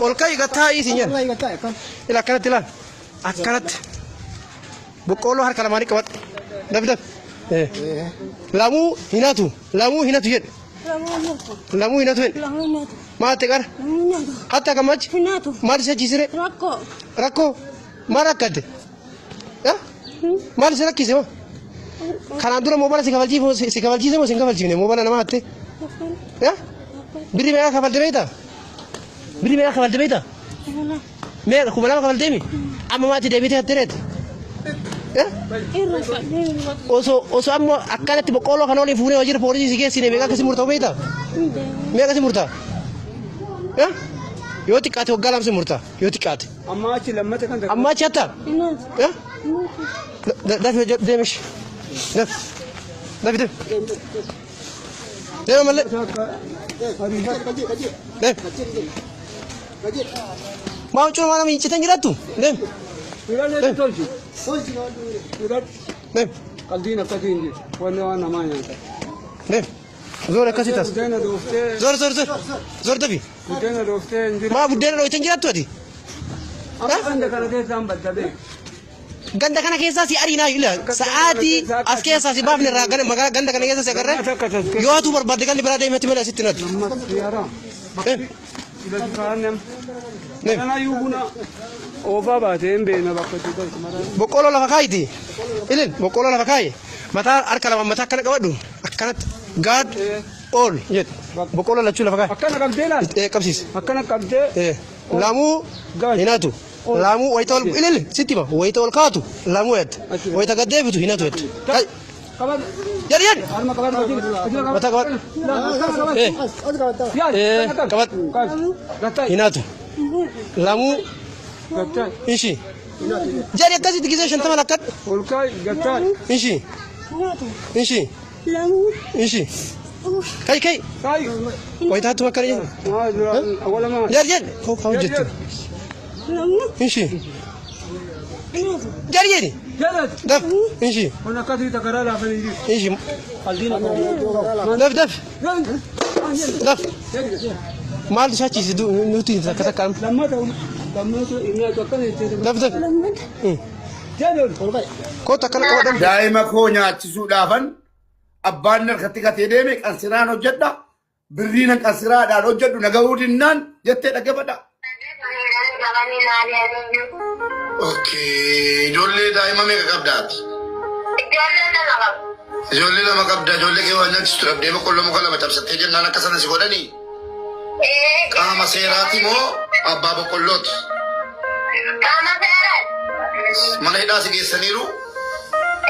Ol ka'i gad taa'ii siin jedha. Ila akkanatti ilaal. Akkanatti. Boqqoolloo harka lamaanii qabadhu. Dafi dafi. Lamuu hin hatu. Lamuu hin hatu jedhe. Lamuu hin hatu jedhe. Maal ta'e qara? Hatta gammachi? Maal isa chisire? Rakkoo. Rakkoo. Maal rakkatte? Maal si rakkise moo? Kanaan dura moobala si kafalchiise si kafalchiise moo si hin kafalchiifne moobala nama hatte? Birri meeqa kafalte beektaa? Birri meeqa kafalte beektaa? Meeqa 2000 kafalteemi? Amma maatti deebitee hatte reete? Osoo osoo amma akkanatti boqqolloo kana waliin fuunee waajjira poolisii si geessine meeqa akka si murtaa'u beektaa? Meeqa si murtaa? Yoo xiqqaate waggaa 2 si murtaa yoo xiqqaate. Amma achi lammata kan Amma achi hatta? Dafi deemish. Dafi. Dafi deemi. Deema malee. Deemi. Maa huccuu nama hin citan jiraattu? Deemi. Fidadhu tolchi. Fidadhu. Deemi. Qaldiin akkasii hin jiru. Wanni waan namaa nyaata. Deemi. Zoor akkasii taas. Buddeena dhooftee. Zoor zoor zoor. Zoor dafi. Buddeena dhooftee hin jiru. Maa buddeena dhooytan jiraattu ati? Amma ganda kana keessaan badda beek. Ganda kana keessaa si ariinaa ila sa'aatii as keessaa si baafne irraa ganda magaalaa ganda kana keessa si agarre yoo hatuu barbaadde gandi biraa deematti malee asitti natu. Amma siyaaraa. Kanaayyuu buna oofaa baatee hin beekna bakka itti galchu maraa. Boqqolloo lafa kaayiti. Ilin boqqolloo lafa kaayi. Mataa harka lama mataa akkana qabadhu. Akkanatti gaad ol jedhu. Boqqolloo lachuu lafa kaayi. Akkana qabdee laal. Qabsiisi. Akkana qabdee. Lamuu Gaad. hin hatu. Lamuu wayita ol ilil sitti hima wayita ol kaatu lamuu jette. Wayita gad deebitu hin hatu jette. Kayi. Qabadhu. Jedhi jedhi. Harma qabadhu. Mataa qabadhu. Qabadhu. Gattai. Hin hatu. Lamuu Gattai. ishi. Jedhi akkasitti gisee 50 lakkadhu. Ol kaa'i gattai. Ishi. Ishi. Ishi. Kai kai. Kaa'i. Wayita hattu akkana jedhu. Maa duraan awwalamaa. Jedhi jedhi. Koo kaa hojjettu. Ishi. Jedhi jedhi. Jedhat. Daf. Ishi. Kun akkasii takkaraa laafanii jiru. Ishi. Qaldiin akkasii. Daf daf. Daf. Maaltu shaachise nuti takka takka amma. Lammata lammata inni akkana jettee. Daf daf. Jedhan. Kootu akkana qabadhan. Daa'ima koo nyaachisuudhaafan abbaan harkatti gatee deeme qansiraan hojjedha. Birrii nan qansiraadhaan hojjedhu na gahuu dinnaan jettee dhaggeeffadha. Okay, ijoollee daa'ima meeqa qabdaati? Ijoollee lama qaba. Ijoollee lama qabda, ijoollee kee waan nyaachistu dhabdee boqqolloo muka lama cabsattee jennaan akka sana si godhanii? Qaama seeraati moo abbaa boqqollooti? Qaama seeraati. Mana hidhaa si geessaniiru?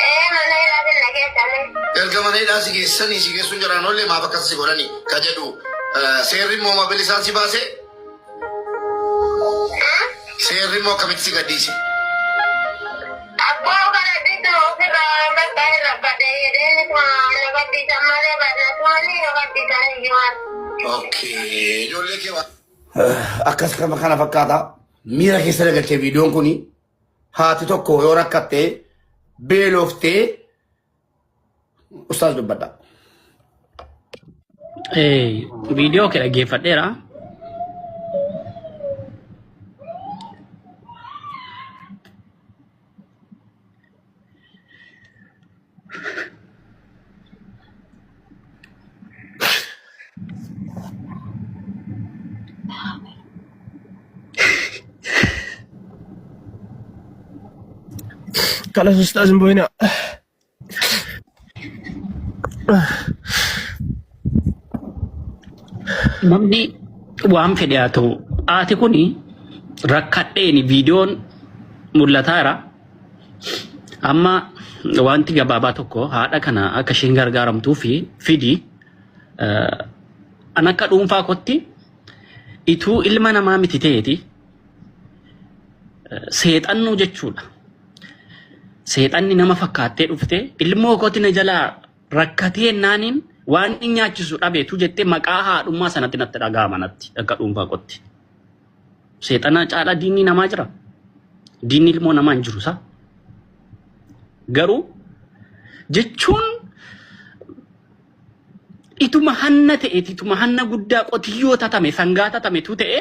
Ee mana hidhaatiin na geessanii. Erga mana hidhaa si geessanii si geessuun jaraan oollee maaf akkas si godhanii ka jedhu seerri immoo mabil isaan si baase seerri immoo akkamitti si gadhiise? Abboo kana bitu ofirraa bakka irra badhe jedhee na gadhiisan malee badhaatumaanii na gadhiisan iyyumaan. Okay, ijoollee kee waan. Akkas kama kana fakkaata. Miira keessa dagalchee viidiyoon kuni haati tokko yoo rakkatte beeloftee ustaaz dubbadha. Viidiyoo kee dhaggeeffadheera. Kalas ustaz hin boo'inaa. Namni waan fedhe haa ta'u haati kuni rakkadheeni viidiyoon mul'ataara. Amma wanti gabaabaa tokko haadha kana akka isheen gargaaramtuu fi fidi an akka dhuunfaa kootti ituu ilma namaa miti ta'eeti seexannuu jechuudha. Seexanni nama fakkaattee dhuftee ilmoo kooti na jalaa rakkatee naaniin waan inni nyaachisu dhabeetu jettee maqaa haadhummaa sanatti natti dhaga'ama natti akka dhuunfaa kootti. Seexana caalaa diinni namaa jira. Diinni ilmoo namaa hin jiru isaa. Garuu jechuun ituma hanna ta'eeti ituma hanna guddaa qotiyyoo tatame sangaa tatametu ta'e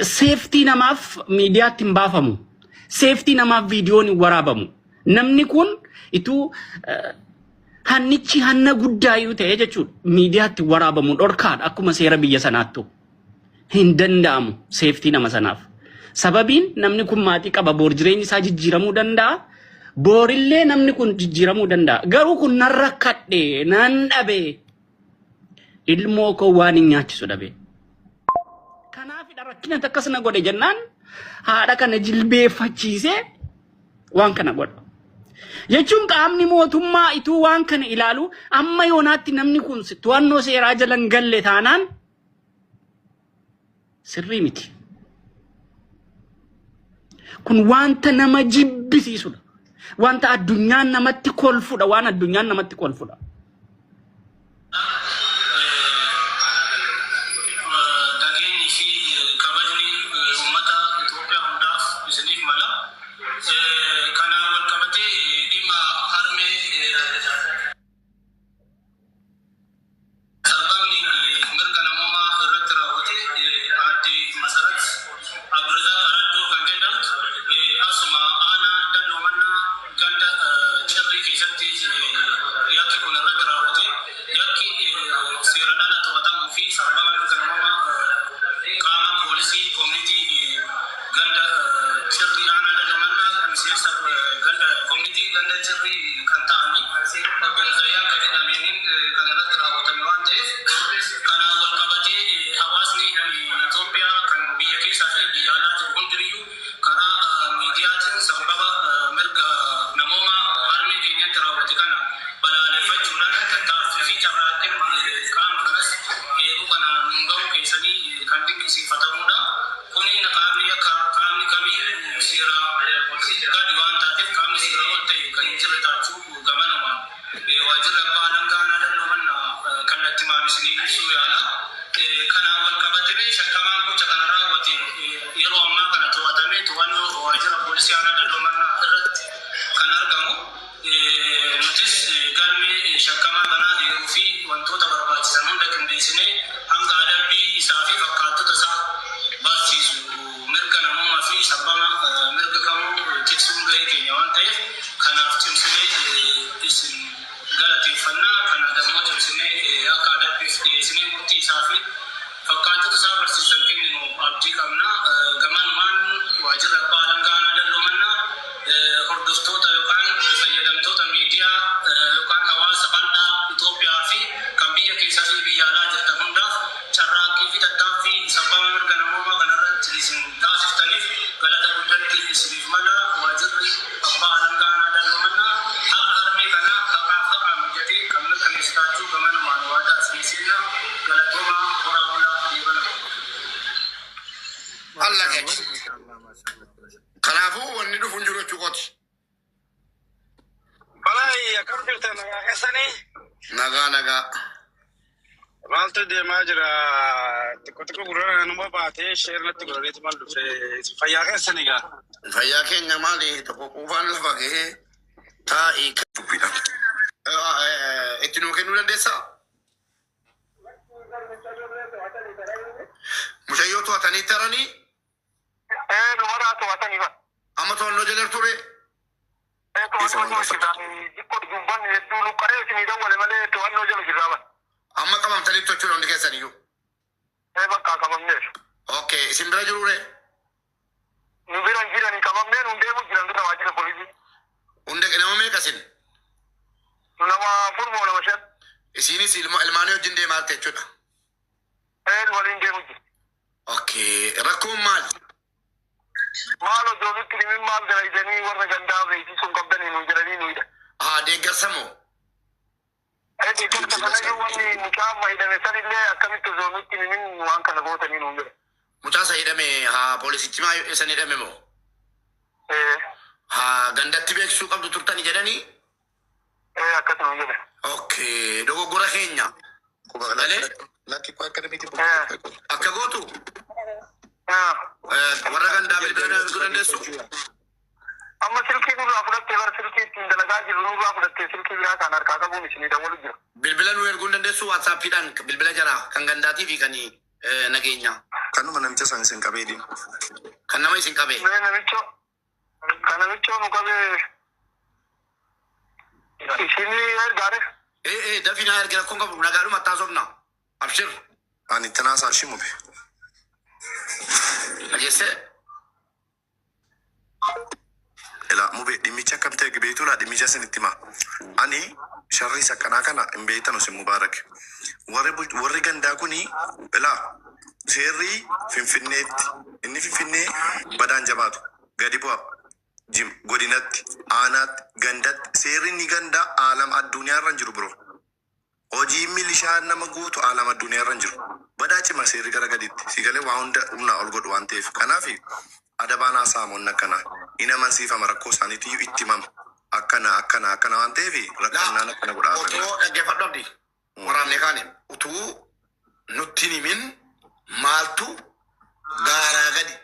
Safety namaaf miidiyaatti hin baafamu. Safety namaaf viidiyoon hin waraabamu. Namni kun ituu hannichi hanna guddaayyuu ta'e jechuudha. Miidiyaatti waraabamu dhorkaadha akkuma seera biyya sanaattu. Hin danda'amu safety nama sanaaf. Sababiin namni kun maatii qaba, boor jireenyi isaa jijjiiramuu danda'a. Boorillee namni kun jijjiiramuu danda'a. Garuu kun nan rakkadhe, nan dhabe. Ilmoo koo waan hin nyaachisu dhabe. Kanaafidha rakkina akkas na godhe jennaan haadha kana jilbeeffachiisee waan kana godha. Jechuun qaamni mootummaa ituu waan kana ilaalu amma yoonaatti namni kun to'annoo seeraa jala hin galle taanaan sirrii miti. Kun wanta nama jibbisiisudha. Wanta addunyaan namatti kolfudha. Waan addunyaan namatti kolfudha. Nageenyi fi kabajni uummata Itoophiyaa hundaaf isiniif mala. Kanaan wal qabatee dhimma harmee sarbamni mirga namoomaa irratti raawwate aadde Masarat Abdurrazaaq Araddoo kan jedhamtu asuma aanaa Dalloo Mannaa ganda Cirrii keessatti yakki kun irratti raawwate, yakki seeraan ala to'atamuu fi sarbama mirga namoomaa qaama poolisii koominitii ganda Cirrii aanaa Dalloo Mannaa miseensa ganda koominitii ganda Cirrii kan ta'ani obbo Muzayyaan kan jedhameenin kan irratti raawwatame waan ta'eef, kanaan wal qabatee hawaasni Itoophiyaa kan biyya keessaa fi biyya alaa jiru hundiniyyuu karaa miidiyaatiin sarbama mirga namoomaa harmee keenyatti raawwate kana balaaleffachuudhaan tattaaffii fi carraaqqiin qaama kanas eeruu kana nuun gahuu keessanii kan dinqisiifatamudha. Kuni qaamni yakka qaamni kamiyyuu seeraa gadi waan taateef qaamni seeraa ol ta'e kan hin jirre taachuu gamanumaan waajjirri abbaa alangaa aanaa Dalloo Mannaa kallattimaan isinii ibsuu yaala. Kanaan wal qabatamee shakkamaan gocha kana raawwate yeroo ammaa kana to'atamee to'annoo waajjira poolisii aanaa Dalloo Mannaa irratti kan argamu. Nutis galmee shakkamaa kanaa eeruu fi wantoota barbaachisan hunda qindeessinee hanga adabbii isaa fi fakkaattota isaa barsiisu mirga namoomaa fi sarbama mirga kamuu tiksuun gahee keenya waan ta'eef, kanaaf cimsinee isin galateeffannaa. Kana dammoo cimsinee akka adabbiif dhiyeessinee murtii isaa fi fakkaattota isaa barsiisan kenninu abdii qabna. Gamanumaan waajjirri abbaa alangaa aanaa Dalloo Mannaa hordoftoota yookaan fayyadamtoota miidiyaa yookaan hawaasa bal'aa Itoophiyaa fi kan biyya keessaa fi biyya alaa jirtan hundaaf carraaqqii fi tattaaffii sarbama mirga namoomaa kanarratti isin taasiftaniif galata guddatti isiniif mala. Waajjirri abbaa alangaa aanaa Dalloo Mannaa haqa harmee kanaa haqaaf haqaan hojjetee kan mirkaneessu taachuu gamanumaan waadaa isinii seenna. Galatoomaa, horaa bulaa, deebana. Allah keeti. Kanaafuu wanni dhufu hin jiru jechuu kooti. Balaayi, akkam jirtan? Nagaa keessanii? Nagaa, nagaa. Maaltu deemaa jira? Xiqqoo xiqqoo gurra numa baatee share natti godhaniitu maal dhufe? Fayyaa keessanii gaa? Fayyaa keenya maali, tokko quufaan lafa gahee taa'ii. Itti nuu kennuu dandeessaa? Mucayyoo to'atanii taranii Numaraa to'atanii ba. Amma to'annoo jala ture. To'annoo jala jirra. Xiqqoo dubbanni hedduu nu qaree isinii dawwale malee to'annoo jala jirra ba. Amma qabamtanii tochuudha hundi keessaniyyuu. Bakka qabamneef. Okay, isin bira jirure? Nu bira hin jiranii, qabamnee nu deemu jiran bira waajjira poolisii. Hunda nama meeqa isin? Nu nama afur moo nama shan. Isinis ilmaanii wajjin deemaa jirti jechuudha. Waliin deemu jira. Okay, rakkoon maali? Maal osoo nutti himin maal dalaydanii, warra gandaa beeksisuun qabdanii nu jedhanii nu hidha. Haa, deeggarsa moo? Deeggarsa kanayyuu wanni mucaa amma hidhame sanillee akkamitti osoo nutti himin waan kana gootanii nu jedha. Mucaa isa hidhame haa, poolisichi maa isan hidhame moo? Ee. Haa, gandatti beeksisuu qabdu turtani jedhanii? Ee, akkasuma jedha. Okay, dogoggora keenya. Galee akka gootu warra gandaa bilbila erguu dandeessu? Amma silkii nurraa fudhattee bara silkii ittiin dalagaa jirru nurraa fudhattee, silkii biraa kan harkaa qabuun isinii dawwalu jira. Bilbila nu erguu hin dandeessu? WhatsAppiidhaan bilbila jaraa kan gandaatii fi kan nageenyaa. Kanuma namicha san isin qabee deemu. Kan nama isin qabee. Mee namicha kan namicha nu qabee isinii ergaare. Ee dafii naa erge rakkoon qabu nagaadhuma taasofna. Abshir. Ani tanaasaa shimube. Dhageessee. Ilaa mube dhimmicha akkam ta'e beektu laa dhimmicha isinitti hima. Ani sharri isa akkanaa kana hin beektanu isin mubaarak. Warri gandaa kuni ilaa seerri Finfinneetti inni Finfinnee badaan jabaatu gadi bu'a. Jim godinatti aanaatti gandatti seerri inni gandaa aalam addunyaa irra hin jiru bro. Hojii milishaa nama guutu aalam addunyaa irra hin jiru. Badaa cima seerri gara gaditti. Si galee waa hunda humnaa ol godhu waan ta'eef. Kanaaf adabaan haasa'amoonni akkanaa. Hin amansiifama rakkoo isaaniitiyyuu itti himama. Akkana akkana akkana waan ta'eef rakkannaan akkana godhaa. Otoo dhaggeeffadhu abdii. Waraabnee kaane utuu nutti hin himin maaltu gaaraa gadi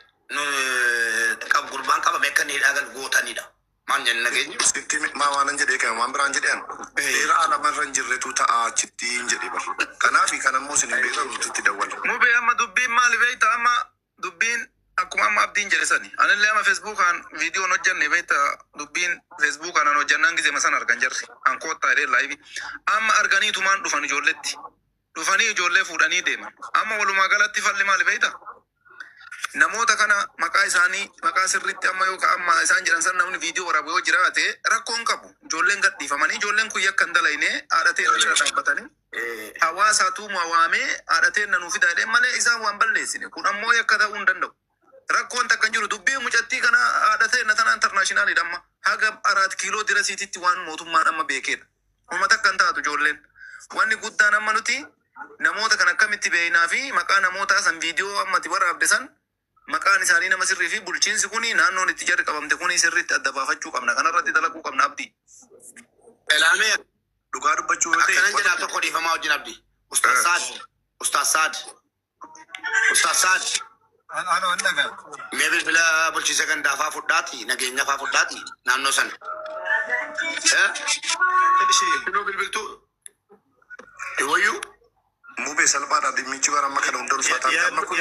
qabu gurbaan qabame akka inni hidhaa galu gootanidha. Maal jenna nageenyi? Sitti maa waanan jedhee kan waan biraan jedhan seera alama irra hin jirretu ta'a achitti hin jedhe bar. Kanaaf kan ammoo isin hin beekan nuti itti dawwala. Mubee amma dubbiin maali beekta amma dubbiin akkuma amma abdiin jedhe sani. Anillee amma Facebookaan viidiyoon hojjanne beekta dubbiin Facebookaan an hojjannaan gizema san argan jarri. An koottaa jedhee live. Amma arganiitumaan dhufan ijoolletti. Dhufanii ijoollee fuudhanii deeman. Amma walumaa galatti falli maali beekta? Namoota kana maqaa isaanii maqaa sirriitti amma yoo amma isaan jedhan san namni viidiyoo waraabu yoo jiraate rakkoo hin qabu. Ijoolleen gadhiifamanii ijoolleen kun yakka hin dalayne haadha ta'e bira dhaabbatanii hawaasaatu waamee haadha ta'e nuu fidaa jedhee malee isaan waan balleessine kun ammoo yakka ta'uu hin danda'u. Rakkoon takka hin jiru dubbii mucattii kana haadha ta'e na tana internationalidha amma haga araat kiiloo dirasiititti waan mootummaan amma beekedha. Uummata akka hin taatu ijoolleen. Wanni guddaan amma nuti namoota kan akkamitti beeknaa fi maqaa namootaa san viidiyoo ammati waraabde san maqaan isaanii nama sirrii fi bulchiinsi kuni naannoon itti jarri qabamte kuni sirriitti adda baafachuu qabna. Kanarratti dalaguu qabna abdii. Elaamee Dhugaa dubbachuu yoo ta'e. Akkanan jedhaa tokko dhiifamaa wajjin abdii. Ustaaz Saad. Ustaaz Saad. Ustaaz Saad. Mee bilbila bulchiinsa gandaafaa fudhaati nageenyafaa fudhaati naannoo sana. Bilbiltuu bilbiltuu. Wayyuu. Mubee salphaadha dhimmichi bara amma kana hunda ulfaataa amma kun.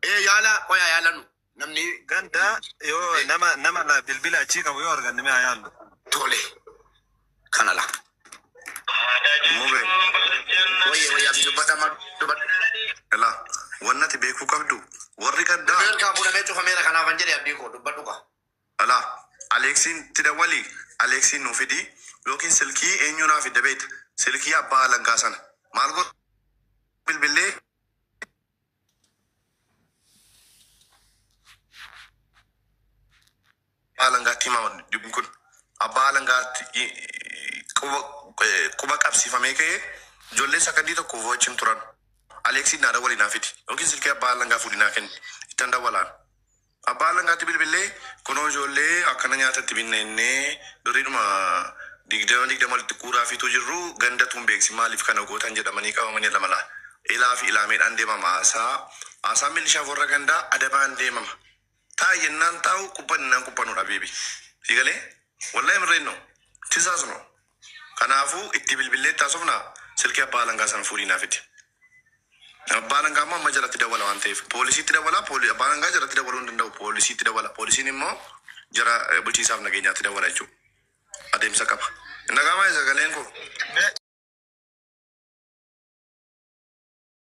Ee yaala qoyaa yaalanu namni. Ganda yoo nama nama la bilbila achii qabu yoo arganne mee haa yaallu. Tole. Kana la. Mubee. Wayye wayye abdii dubbadha amma dubbadha. Ilaa wanni ati beekuu qabdu warri gandaa. Bilbila kaa fuudhamee cufameera kanaaf an jedhe abdii koo dubbadhu kaa. Alaa Aleeksiin itti dawwali Aleeksiin nuu fidi yookiin silkii eenyu naa fidda beekta silkii abbaa alangaa sana maal godhu bilbillee abbaa alangaatti himama dhibbi kun abbaa alangaatti quba qabsiifamee ka'ee ijoollee sakandii tokkoof wajjin turan Aleeksiin naa dawwali naa fidi yookiin silkii abbaa alangaa fuudhi naa kenni ittan dawwalaan. Abbaa alangaatti bilbillee kunoo ijoollee akkana nyaatatti binna innee duriidhuma digdama digdama walitti guuraa fiituu jirru gandatu hin beeksi maaliif kana gootan jedhamanii qabamanii lama laa. Ilaa fi ilaameedhaan deemama haasaa haasaa milishaaf warra gandaa adabaan deemama. Taa jennaan taa'u qubbannaan qubbanuudha beebi. Si galee wallahi mirreenno tisaas no. Kanaafuu itti bilbillee taasofna silkii abbaa alangaa sana fuudhii naa fidi. Abbaa alangaa immoo amma jalatti dawwala waan ta'eef poolisiitti dawwala abbaa alangaa jalatti dawwaluu hin danda'u poolisiitti dawwala poolisiin immoo jara bulchiisaaf nageenyaatti dawwala jechuudha. Adeemsa qaba. Nagaamaa isa galeen koo.